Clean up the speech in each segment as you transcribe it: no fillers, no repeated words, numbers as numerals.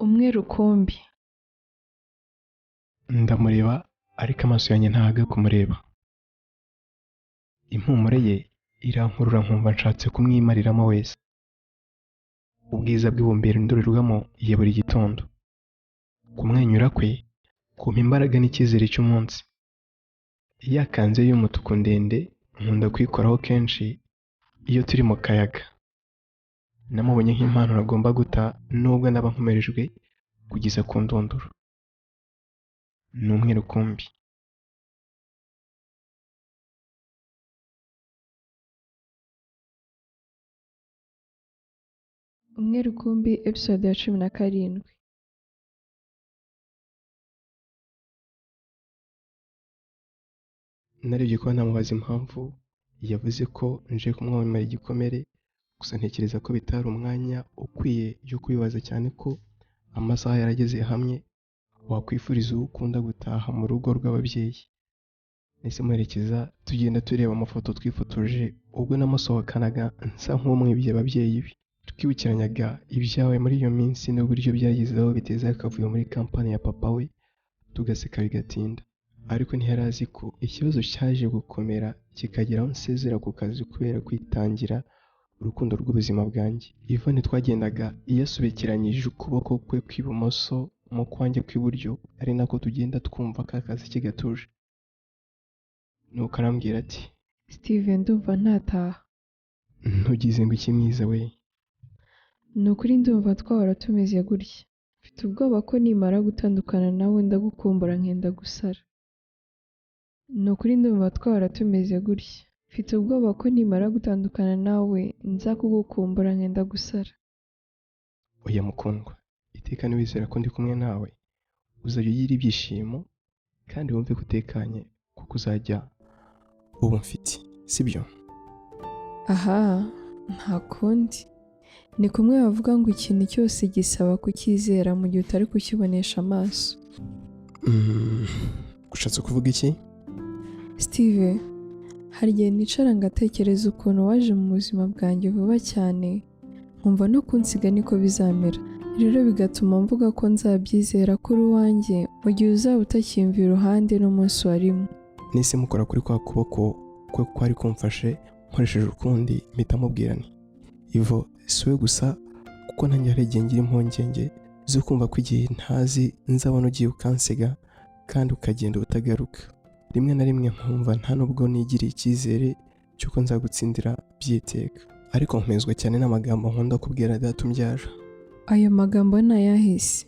Umwe rukumbi. Ndamureba, ariko amaso yanjye ntahaga kumureba. Impumuro ye irankurura, nkumva nshatse kumwimariramo wese. Ubwiza bwe bumbera indorerwamo ya buri gitondo. Kumwenyura kwe kumpa imbaraga n'icyizere cy'umunsi. Ya kanzu ye y'umutuku ndende nkunda kuyikoraho kenshi iyo turi mu kayaga. Namubonye nk'impano ntagomba guta, nubwo naba nkomerejwe kugeza ku ndunduro. Ni umwe rukumbi. Umwe rukumbi, episode ya 17. Narebye kuba namubaza impamvu yavuze ko nje kumwamamara igikomere, gusa ntekereza ko bitari umwanya ukwiye yo kubibaza, cyane ko amasaha yarageze hamwe wakwifuriza uwo ukunda gutaha mu rugo rw'ababyeyi. Nahise muherekeza, tugenda tureba amafoto twifotoje ubwo namusohokanaga nsa nk'umwibye ababyeyi be. Twibukiranyaga ibyabaye muri iyo minsi n'uburyo byageze aho biteza akavuyo muri kampani ya papa we, tugaseka bigatinda. Ariko ntiyari azi ko ikibazo cyaje gukomera kikagera aho nsezera ku kazi kubera kwitangira urukundo rw'ubuzima bwanjye. Yvonne twagendaga yasobekeranyije ukuboko kwe kw'ibumoso mu kwanjye kw'iburyo, ari nako tugenda twumva ka kazi kigatuje. Nuko arambwira ati: Steven, ndumva ntataha. Ntugize ngo iki mwiza we? Ni ukuri ndumva twahora tumeze gutya. Mfite ubwoba ko nimara gutandukana nawe ndagukumbura nkenda gusara. Ni ukuri ndumva twahora tumeze gutya. Mfite ubwoba ko nimara gutandukana nawe nza kugukumbura nkenda gusara. Oya mukundwa, iteka niwizera ko ndi kumwe nawe, uzajya ugira ibyishimo kandi wumve ko utekanye, kuko uzajya uba umfite, sibyo? Aha, nta kundi. Ni kumwe bavuga ngo ikintu cyose gisaba kucyizera mu gihe utari kukibonesha amaso. Ushatse kuvuga iki? Steve, hari igihe nicara ngatekereza ukuntu waje mu buzima bwanjye vuba cyane, nkumva no kunsiga niko bizamera. Rero bigatuma mvuga ko nzabyizera ko uri uwanjye mu gihe uzaba utakimva iruhande n'umunsi wa rimwe. Nahise mukora kuri kwa kuboko kwe kwari kumfashe nkoresheje ukundi, mpita mubwira nti: "Ivo, si we gusa, kuko nanjye hari igihe ngira impungenge zo kumva ko igihe ntazi nzabona ugiye ukansiga kandi ukagenda utagaruka. Rimwe na rimwe nkumva nta nubwo nigiriye icyizere cy'uko nzagutsindira byiteka, ariko nkomezwa cyane n'amagambo nkunda kubwira data umbyara." Ayo magambo ni ayahise?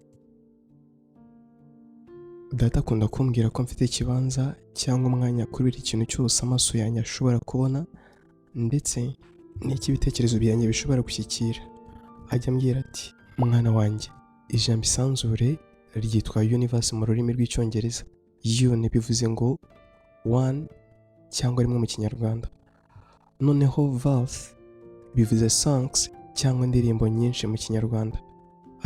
Data akunda kumbwira ko mfite ikibanza cyangwa umwanya kuri buri kintu cyose amaso yanjye ashobora kubona, ndetse n'icyo ibitekerezo byanjye bishobora gushyikira. Ajya ambwira ati: "Mwana wanjye, ijambo isanzure ryitwa universe mu rurimi rw'Icyongereza. Uni bivuze ngo one cyangwa rimwe mu Kinyarwanda. Noneho verse bivuze songs cyangwa indirimbo nyinshi mu Kinyarwanda."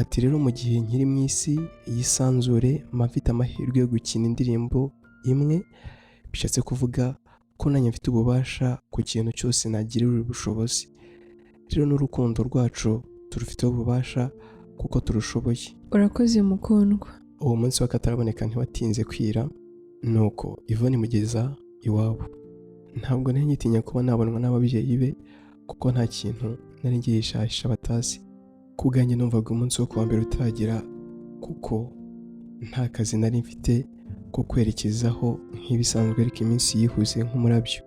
Ati: "Rero mu gihe nkiri mu isi y'isanzure, mba mfite amahirwe yo gukina indirimbo imwe. Bishatse kuvuga ko nanjye mfite ububasha ku kintu cyose nagirira ubushobozi. Rero n'urukundo rwacu turufiteho ububasha kuko turushoboye." Urakoze mukundwa. Uwo munsi w'akataraboneka ntiwatinze kwira, nuko Yvonne imugeza iwabo. Ntabwo nari ngitinya kuba nabonwa n'ababyeyi be, kuko nta kintu nari ngihishahisha batazi. Ku bwanjye numvaga umunsi wo kuwa mbere utagera, kuko nta kazi nari mfite ko kwerekezaho nk'ibisanzwe, ariko iminsi yihuse nk'umurabyo.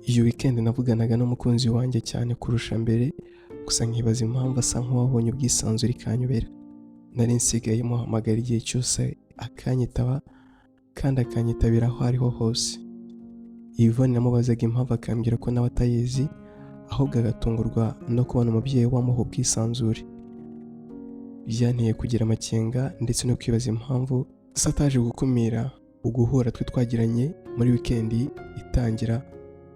Iyo weekend navuganaga n'umukunzi wanjye cyane kurusha mbere, gusa nkibaza impamvu asa nk'uwabonye ubwisanzure ikanyobera. Nari nsigaye muhamagara igihe cyose akanyitaba, kandi akanyitabira aho ariho hose. Yvonne namubazaga impamvu akambwira ko nawe atayizi, ahubwo agatungurwa no kubona umubyeyi we amuha ubwisanzure. Byanteye kugira amakenga ndetse no kwibaza impamvu se ataje gukumira uguhura twe twagiranye muri wikendi itangira,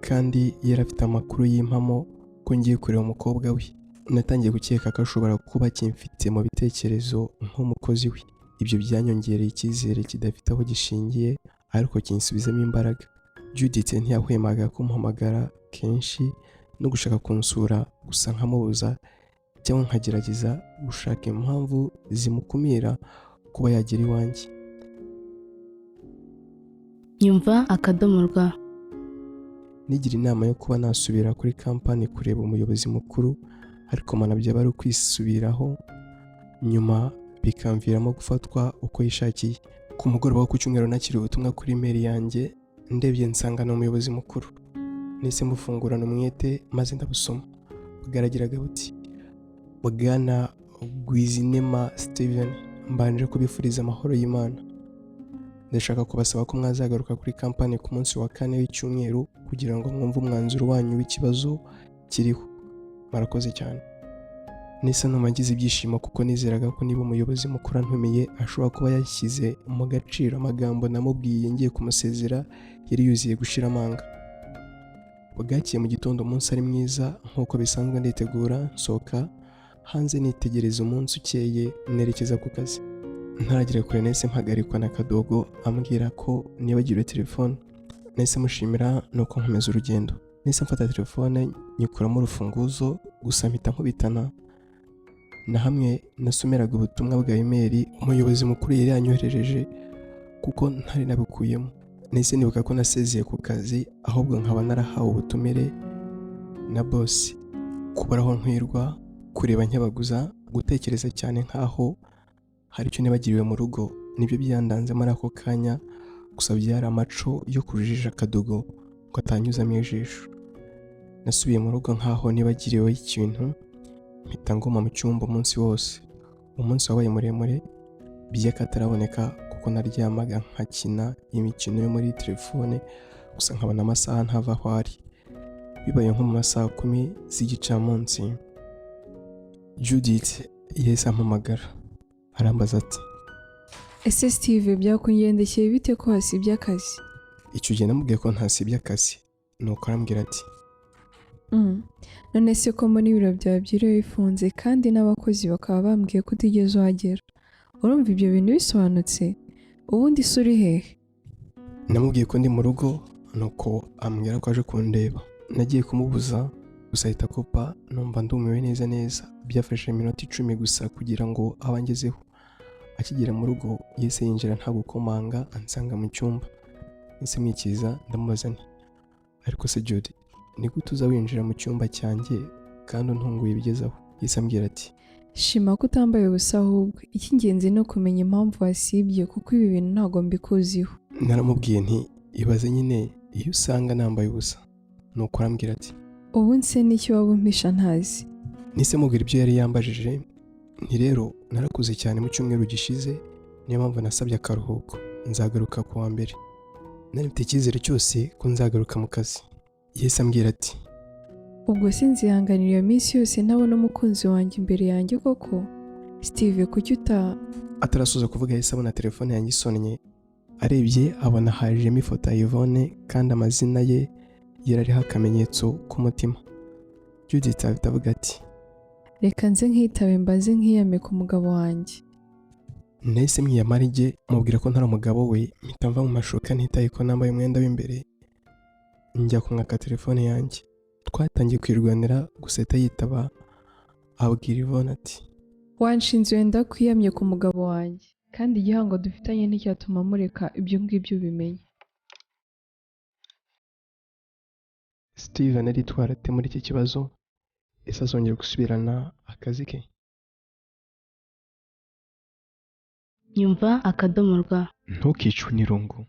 kandi yari afite amakuru y'impamo ko ngiye kureba umukobwa we. Natangiye gukeka ko ashobora kuba akimfite mu bitekerezo nk'umukozi we. Ibyo byanyongereye icyizere kidafite aho gishingiye, ariko kinsubizamo imbaraga. Judith ntiyahwemaga kumuhamagara kenshi no gushaka kunsura, gusa nkamubuza. cyangwa nkagerageza gushaka impamvu zimukumira kuba yagera iwanjye. Nyumva akadomo rwa. Nigira inama yo kuba nasubira kuri kampani kureba umuyobozi mukuru, ariko mana byaba ari ukwisubiraho nyuma bikamviramo gufatwa uko yishakiye. Ku mugoroba wo ku cyumweru nakiriye ubutumwa kuri email yanjye, ndebye nsanga ni umuyobozi mukuru. Nahise mufungurana umwete maze ndabusoma. Bwaragiraga buti: "Bwana Gwizinema Steven, mbanje kubifuriza amahoro y'Imana. Ndashaka kubasaba ko mwazagaruka kuri kampani ku munsi wa kane w'icyumweru kugira ngo mwumve umwanzuro wanyu w'ikibazo kiriho. Murakoze cyane." Nahise numva ngize ibyishimo kuko nizeraga ko niba umuyobozi mukuru antumiye ashobora kuba yashyize mu gaciro amagambo namubwiye ngiye kumusezera yari yuzuye gushira amanga. Bwakeye mu gitondo umunsi ari mwiza nk'uko bisanzwe, nditegura nsohoka hanze nitegereza umunsi ukeye, nerekeza ku kazi. Ntaragera kure nahise mpagarikwa na Kadogo ambwira ko nibagiwe telefone. Nahise mushimira nuko nkomeza urugendo. Nahise mfata telefone nyikuramo urufunguzo, gusa mpita nkubitana na hamwe nasomeraga ubutumwa bwa email umuyobozi mukuru yari yanyoherereje kuko ntari nabukuyemo. Nahise nibuka ko nasezeye ku kazi ahubwo nkaba narahawe ubutumire na boss. Kubura aho nkwirwa, kureba nkebaguza, gutekereza cyane nkaho hari icyo nibagiriwe mu rugo, nibyo byandanze muri ako kanya. Gusa byari amaco yo kujijisha Kadogo ngo atanyuzamo ijisho. Nasubiye mu rugo nkaho nibagiriwe ikintu, mpita nguma mu cyumba umunsi wose. Umunsi wabaye muremure by'akataraboneka kuko naryamaga nkakina imikino yo muri telefone, gusa nkabona amasaha ntava aho ari. Bibaye nko mu masaha 10 z'igicamunsi, Judith yahise ampamagara arambaza ati: Ese Steve, byakugendekeye bite ko wasibye akazi? Icyo gihe namubwiye ko ntasibye akazi, nuko arambwira ati: None se ko mbona ibiro byawe byiriwe bifunze kandi n'abakozi bakaba bambwiye ko utigeze uhagera, urumva ibyo bintu bisobanutse? Ubundi se uri hehe? Namubwiye ko ndi mu rugo, nuko ambwira ko aje kundeba. Nagiye kumubuza gusa ahita akopa, numva ndumiwe neza neza. Byafashe iminota 10 gusa kugira ngo abe angezeho. Akigera mu rugo yahise yinjira nta gukomanga, ansanga mu cyumba. Nahise mwikiza ndamubaza nti: "Ariko se Judy, ni gute uza winjira mu cyumba cyanjye kandi untunguye bigezaho?" Yahise ambwira ati: Shima ko utambaye ubusa, ahubwo icy'ingenzi ni ukumenya impamvu wasibye, kuko ibi bintu ntabwo mbikuziho. Naramubwiye nti: "Ibaze nyine iyo usanga nambaye ubusa." Nuko arambwira ati: Ubu nse n'icyo waba umpisha ntazi? Nahise mubwira ibyo yari yambajije nti: "Rero narakuze cyane mu cyumweru gishize, niyo mpamvu nasabye akaruhuko, nzagaruka ku wa mbere." Nari mfite icyizere cyose ko nzagaruka mu kazi. Yahise ambwira ati: Ubwo sinzihanganira iyo minsi yose ntabona umukunzi wanjye imbere yanjye koko? Steve, kuki uta Atarasoza kuvuga yahise abona telefone yanjye isonnye. Arebye abona hajemo ifoto ya Yvonne kandi amazina ye yari ariho akamenyetso k'umutima. Judith ahita avuga ati: Reka nze nkitabe mbaze nkiyame ku mugabo wanjye. Nahise mwiyamara ijye mubwira ko ntari umugabo we, mpita mva mu mashuka ntitaye ko nambaye umwenda w'imbere, njya kumwaka telefone yanjye. Twatangiye kwirwanira gusa ahita yitaba, abwira Yvonne ati: Wanshinze wenda kwiyamye ku mugabo wanjye, kandi igihango dufitanye nticyatuma mureka, ibyo ngibyo ubimenye. Steven aritwara ate muri iki kibazo? Ese azongera gusubirana akazi ke? Nyumva akadomo rwa. Ntukicwe n'irungu.